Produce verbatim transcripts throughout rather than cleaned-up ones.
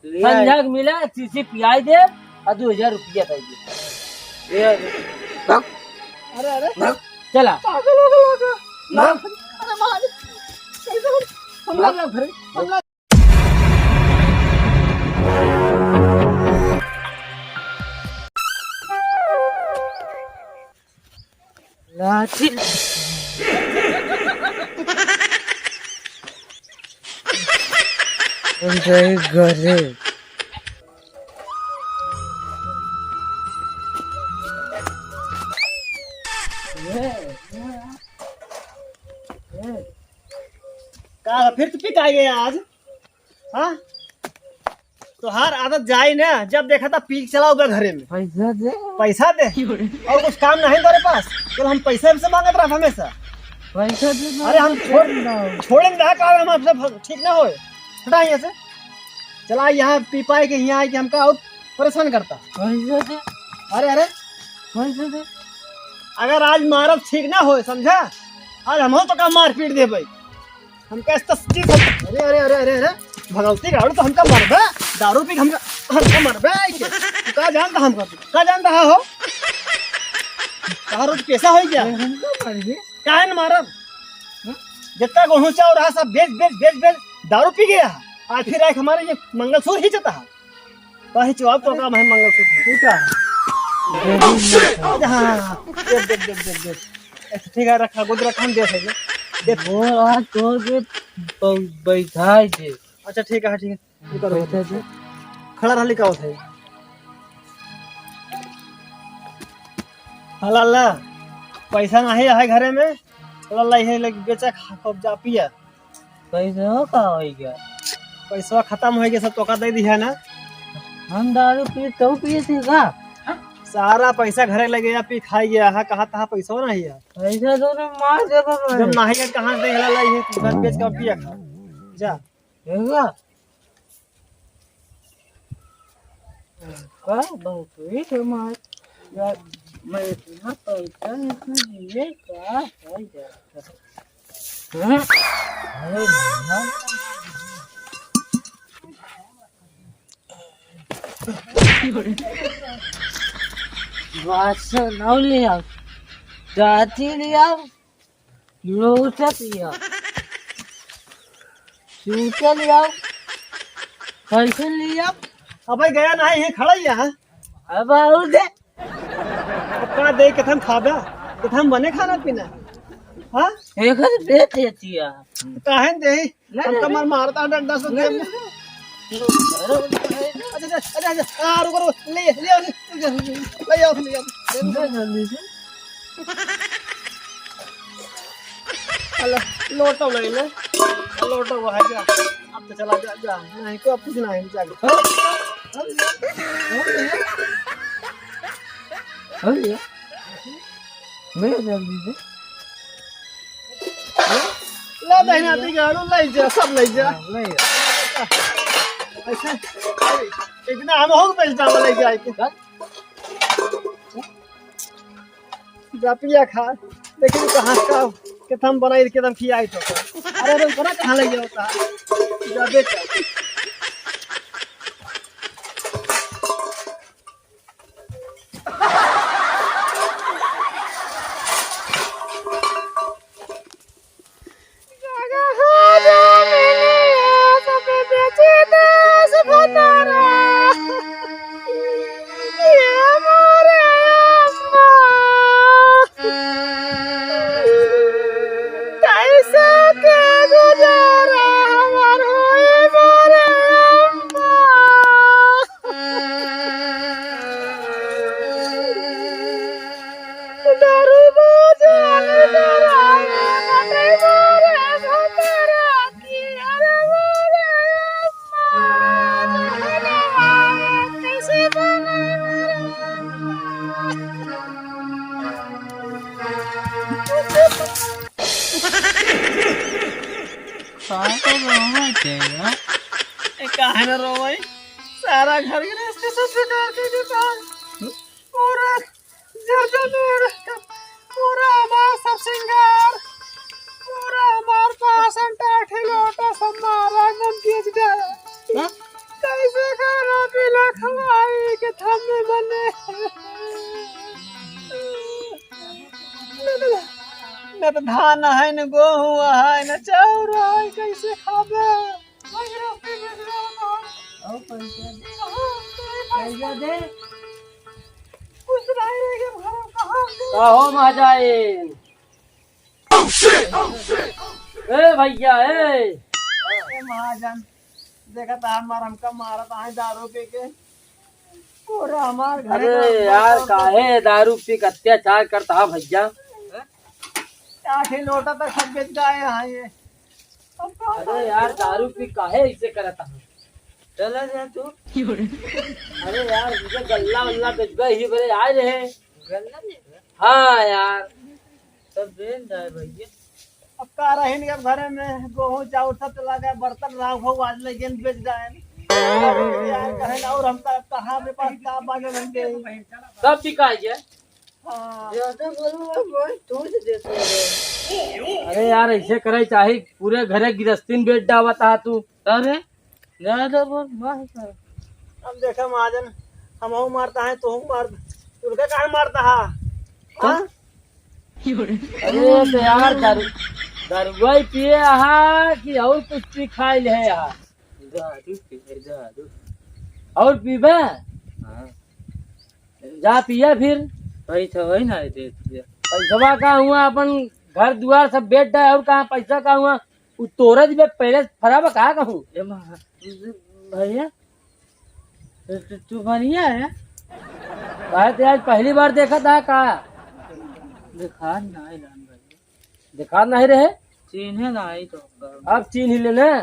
संझा के मिला, तीसी पियाई दे, और दो हजार रुपया दे दे। ए, अरे, अरे। चला। पागल हो गया का? अरे, मार। कैसे हम, हम लोग ना घरे, हम लोग लाठी। हम जाई घरे। का फिर तू पिटाई गया आज? हाँ? तोहार आदत जाई ना, जब देखा था पी के चला गया घरे में। पैसा दे। पैसा दे? और कुछ काम नहीं तेरे पास? चल, हम पैसे हमसे मांगत रहा हमेशा। पैसा दे ना। अरे हम छोड़, छोड़ ना। छोड़ेंगे ना, काम हम आपसे भ-, ठीक ना होए। हटा यहाँ से। चला यहाँ पी पाए के यहाँ आए के हमका और परेशान करता। पैसा दे। अरे, अरे। पैसा दे। अगर आज मारब ठीक ना होए, समझा? आज हम तो का मारपीट दे भाई। हमका इस तस्वीर से, अरे, अरे, अरे, अरे, अरे, भगवती गाड़ू तो हमका मरबे, दारू पी के हमका, हमका मरबे, आई के। तू का जानता हमका, तू का जानता है हो? दारू तो कैसा हो गया? अरे, हमका मरबे। काहे न मारब? हाँ? जितना गेहूं चाउर रहा सब बेच, बेच, बेच, बेच, दारू पी गया। आज फिर आए हमारे ये मंगलसूत्र ही चता है। तो ही चुआब तो काम है मंगलसूत्र। ठीक है। हाँ, हाँ, हाँ। देख, देख, देख, देख, देख। अच्छा, ठीक है, रखा, गोद रखा, हम देख लेंगे। देख। वो आज तो के ब-, बैठाई छे। अच्छा, ठीक है, ठीक है। निकल, बैठा छे। खड़ा रह, लिखा होता है। हाँ, लाला, पैसा नहीं है घरे में। लाला, ये ले बेचा, खा, खूब जा, पिया। पैसा का होई गया? पैसा खत्म होई गया, सब तोका दे दिया ना। हम दारू पी, तू पिए थे का? सारा पैसा घरे ले गया, पी खाई गया है, कहाँ तहाँ पैसा नहीं है। पैसा तो ना मार दे बाबा। जब नहीं है, कहाँ से हिला लाई है, घर बेच के पिया खा। जा। देखा? का बहुत ही मार। यार, मैं इतना पैसा नहीं है, का हो जाता? बादशाह नाव ले आओ, दाती ले आओ, लोटा ले आओ, जूता ले आओ, फैशन ले आओ। अबे गया नहीं, ये खड़ा ही है। अब आओ दे। अब का दे, कथम खाबे, कथम बने खाना पीना। हाँ? एकर बेच देती है। काहे दे? नहीं, हम तो नहीं। मर मारता डंडा से नहीं, देब। नहीं, नहीं। अच्छा, अच्छा, अच्छा, आ, रुको, रुको, ले, ले आओ, ले, ले आओ, ले आओ। जल्दी से। अल्लाह, लोटो ले ले, लोटो वो है क्या? अब तो चला जा, जा, नहीं को अब कुछ नहीं, जा। हाँ? हाँ? हाँ? ले जल्दी से। ले दहिना ती गाड़ू, ले जा, सब ले जा। हाँ, ले जा। ऐसे, इतना हम हो पैसा ले जाए के। जा पिया खा, देखी तू कहाँ का, कितना हम बनाई, कितना हम खियाई तो। अरे, अरे, बड़ा कहाँ ले गया होता है? जा बेटा। कैसे के गुजारा हमार होई मोरे अम्मा। का तो रोवे के बा? ए, काहे न रोवे? सारा घर गृहस्थी सब बेकार कर देता है। पूरा जर जर मेरा, पूरा हमार सब सिंगार, पूरा हमार बासन टाठी लोटा सब मारा गम बेच डाला। हाँ? कैसे खवाई के थामे बने। न तो, न तो धान है, न गोहूँ है, न चाउर है, कैसे खाबे? कहो महाजाइन। ए भैया, ए। ए महाजन, देखा था हमार हमका मारत आहे दारू पी के। पूरा हमार घर अरे का यार, काहे दारू पी के अत्याचार करता है भैया? आठे लोटा तक सब बेच गए हैं ये। अब का अरे यार, दारू पी काहे ऐसे करता है? चला जा तू। अरे यार, मुझे गल्ला वल्ला बेचबे ही बरे आए रहे। गल्ला बेचबे? हाँ यार। तब बेच जाए भैया। अब का रहिन के घरे में, गोहूँ चाउर सब चला गया, बर्तन राख हो आज ले गेंद बेच जाए। यार कहे ना, और हम का कहाँ पे पास का बाजे बन गए। सब बिका गया। हाँ। ज्यादा बोलो, मैं तोड़ देता हूँ। अरे यार, ऐसे करे चाही, पूरे घरे गिरस्तीन बेच डावत हा तू। अरे ज्यादा बोल, मार कर। अब देखा महाजन, हमहू मारता है, तोहू मार, तुरका काहे मारता है? हाँ? अरे तो यार, दारू, दारुआ ही पिए आहा कि और कुछ पी खाए ले आहा? दारू पी, दारू। और पीबे? हाँ। जा पिया फिर। पैसा वही ना दे दिया। पैसवा का हुआ, अपन घर दुआर सब बेच डाए, और कहाँ पैसा का हुआ? उ तोरा दिबे पहले फराब का कहूँ? ए मा-, भैया, तू, तू, तू बढ़िया है? भाई, ते आज पहली बार देखा था का? दिखा ना है राम भाई। दिखा नहीं रहे? चीन्हे ना आई तो। अब चीन्ह ही लेना।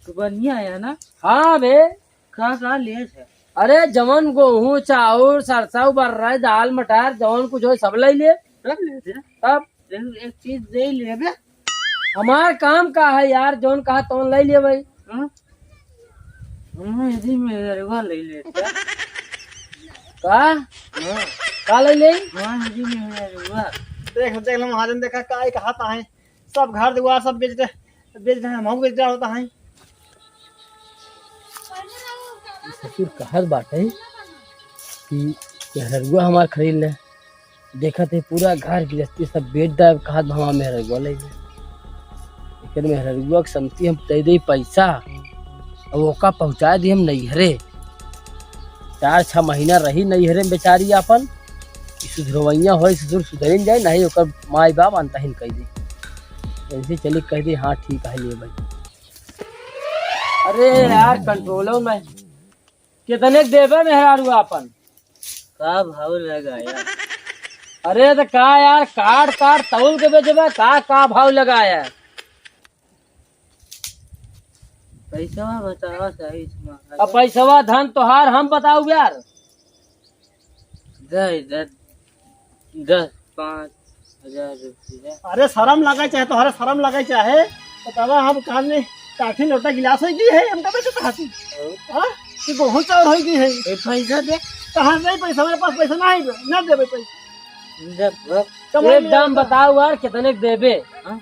तू बढ़िया है ना? हाँ बे। का, का लेत है? अरे, जवन गोहूँ, चाउर, सरसों, बर्रा, दाल, मटर, जवन कुछ हो, सब लइ ले। सब लेत है? तब? एक, एक चीज दे लेबे। हमार काम का है यार, जौन कहा तौन लइ ले भाई। हाँ? हम यदि मेहरवा लइ लेते। का? हाँ। का लइ ले? हाँ, यदि मेहरवा। देख, देख लो महाजन, देखा का ही कहा था है। सब घर दुआर सब बेच दे, बेच दे, हम बेच दे होता है। ई ससुर कहत बाटे कि मेहररुआ हमार खरीद ले। देखत है पूरा घर गृहस्थी सब बेच डाब, कहत बा हमार मेहररुआ ले ले। लेकिन मेहररुआ के समती हम दे दे पैसा, अब ओका पहुँचा दी हम नैहरे। चार छह महीना रही नैहरे में बेचारी आपन, कि सुधरवैया होई, ससुर सुधरिन जाए, नहीं ओकर माई बाप अनतहिन कह दे। ऐसे चली कह दे, हाँ ठीक है, ले भाई। अरे यार, कंट्रोलो में। कितने के देबे मेहरारू आपन? का भाव लगाया? अरे तो का यार, काट काट तौल के बेचबे, का, का भाव लगाया? पैसा बतावा सही से महाराज। अब पैसवा धन तोहार हम बताऊ यार। दे, दे, दस, पाँच हजार रुपया। अरे शरम लगे चाहे, तोहरा शरम लगे चाहे, बतावा हम कान में काठी लोटा गिलास होइ गई है, हम कबे से कहाती? हाँ? कि गोहूँ चाउर होइ गई है? ए, पैसा दे। कहाँ से पैसा? हमारे पास पैसा ना है, ना देबे पैसा। जब कमाई एक लिया दाम होता। बताओ यार, कितने के देबे? हाँ?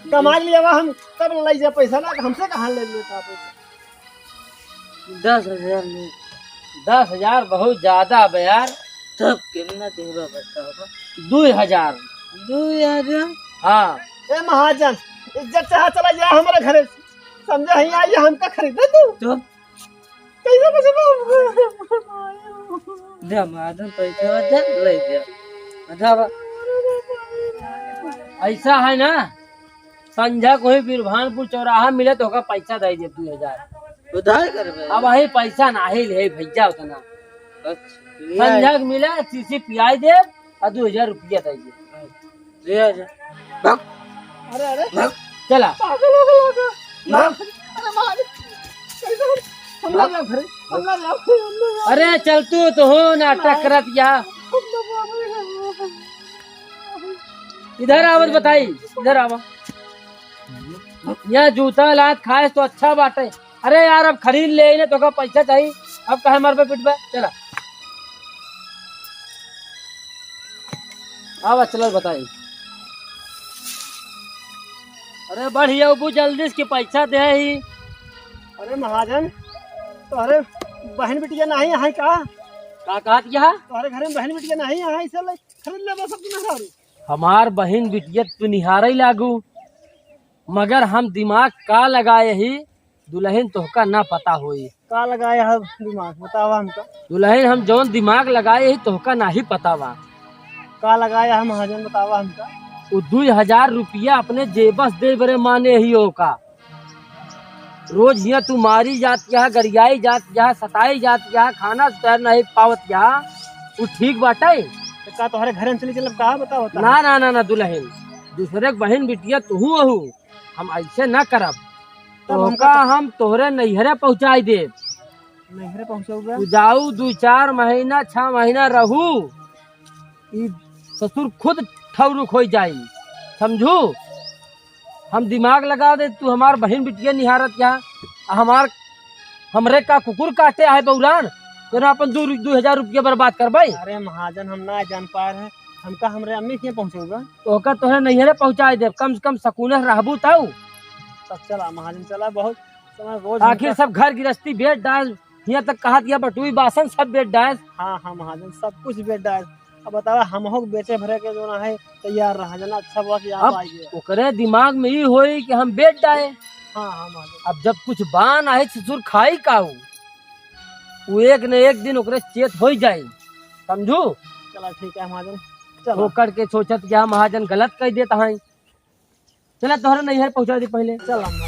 कमाई लिया हुआ हम तब ले जा पैसा ना, हमसे कहाँ ले लेता पैसा? दस हजार में। दस हजार बहुत ज्यादा बे यार। तब कितना देबा बताओ? दुई हजार। दुई हजार? हाँ। ए महाजन, इज्जत चाहे चला जा हमारे घरे से। समझा ही आई, हमका खरीदे तू? तो? कैसे बचबा? दे महाजन, पैसा दे, ले जा। अच्छा बा। ऐसा है ना, संझा को ही बिरभानपुर चौराहा मिले तो ओकर पैसा दे दे दुई हजार। उधार करबे? अब वही पैसा नाही ले भैया उतना। अच्छा, ले संझा आए। के मिले, शीशी पियाई दे और दुई हजार रुपया दे दे। ले आ जा। भाग। अरे, अरे। भाग। चला। पागल हो गया का? भाग। अरे, मालिक। कैसे हम, हम ना जाओ घरे, हम ना जाओ, हम ना जाओ। अरे, चल तू तो हो नाटक करत या। हम ना जाओ। इधर आवत बताई, इधर आवा। यहाँ जूता लात खाए तो अच्छा बाटे। अरे यार, अब खरीद ले ने, तोका पैसा चाहिए, अब काहे मरबे पिटबे? चला। आवा, चलल बताई। अरे बढ़िया, वो जल्दी से पैसा दे ही। अरे महाजन, तोहरे बहिन बिटिया नाहीं अहइ का? का कहत यह? तोहरे घरे में बहिन बिटिया नाहीं अहइ, इसे ले खरीद लेबा सब मेहरारू। हमार बहिन बिटिया तू निहारइ लागू, मगर हम दिमाग का लगाए ही, दुलहिन तोहका ना पता होई। का लगाए ह दिमाग, बतावा हमका। दुलहिन हम जौन दिमाग लगाए ही, तोहका नाहीं पता बा। का लगाए ह महाजन, बतावा हमका। उ दुइ हजार रुपया अपने जेबस दे बरे माने ही ओका। रोज हियाँ तू मारी जात यह, गरियाई जात यह, सताई जात यह, खाना सुतार नाहीं पावत यह, उ ठीक बाटे? तो का तोहरे घरे में चली चलब का, बतावा, बतावा। ना, ना, ना, ना, दुलहिन, दूसरे के बहिन बिटिया तुहू अहू, हम अइसे ना करब। तब हमका तोहका तो हम तोहरे नैहरे पहुँचाई देब। नैहरे पहुँचउबे? तू जाऊ दुइ चार महीना, छह महीना रहू, ई ससुर खुद ठौरुक होइ जाई, समझू? हम दिमाग लगा दे, तू हमार बहिन बिटिया निहारत या, आ हमार, हमरे का कुकुर काटे आए बौरान, तोरा अपन दू, दू हजार रुपया बर्बाद करबै। अरे महाजन, हम ना जान पाए रहे, हमका हमरे अम्मी के पहुँचउबे? तोहका तोहरे नैहरे पहुँचाई देब, कम से कम सकूने से रहबू तऊ। तब चला महाजन, चला, बहुत समय रोज आखिर हमका सब घर गृहस्थी बेच डाल, हियाँ तक कहत या बटुई बासन सब बेच डाल। हाँ, हाँ महाजन, सब कुछ बेच डाल। अब बतावा, हमहू के बेचे भरे के जो ना है तैयार रहा, जना अच्छा बा कि आप अब आइए। ओकरे दिमाग में ई होई कि हम बेच डाए। हाँ, हाँ महाजन। अब जब कुछ बा नाहीं ससुर खाई काऊ, उ एक न एक दिन ओकरे चेत होइ जाई, समझू? चला ठीक है महाजन, चला। ओकर के सोचत कि हम महाजन गलत कह देत हई। चला तोहरे नैहर पहुँचा दी पहिले। चला।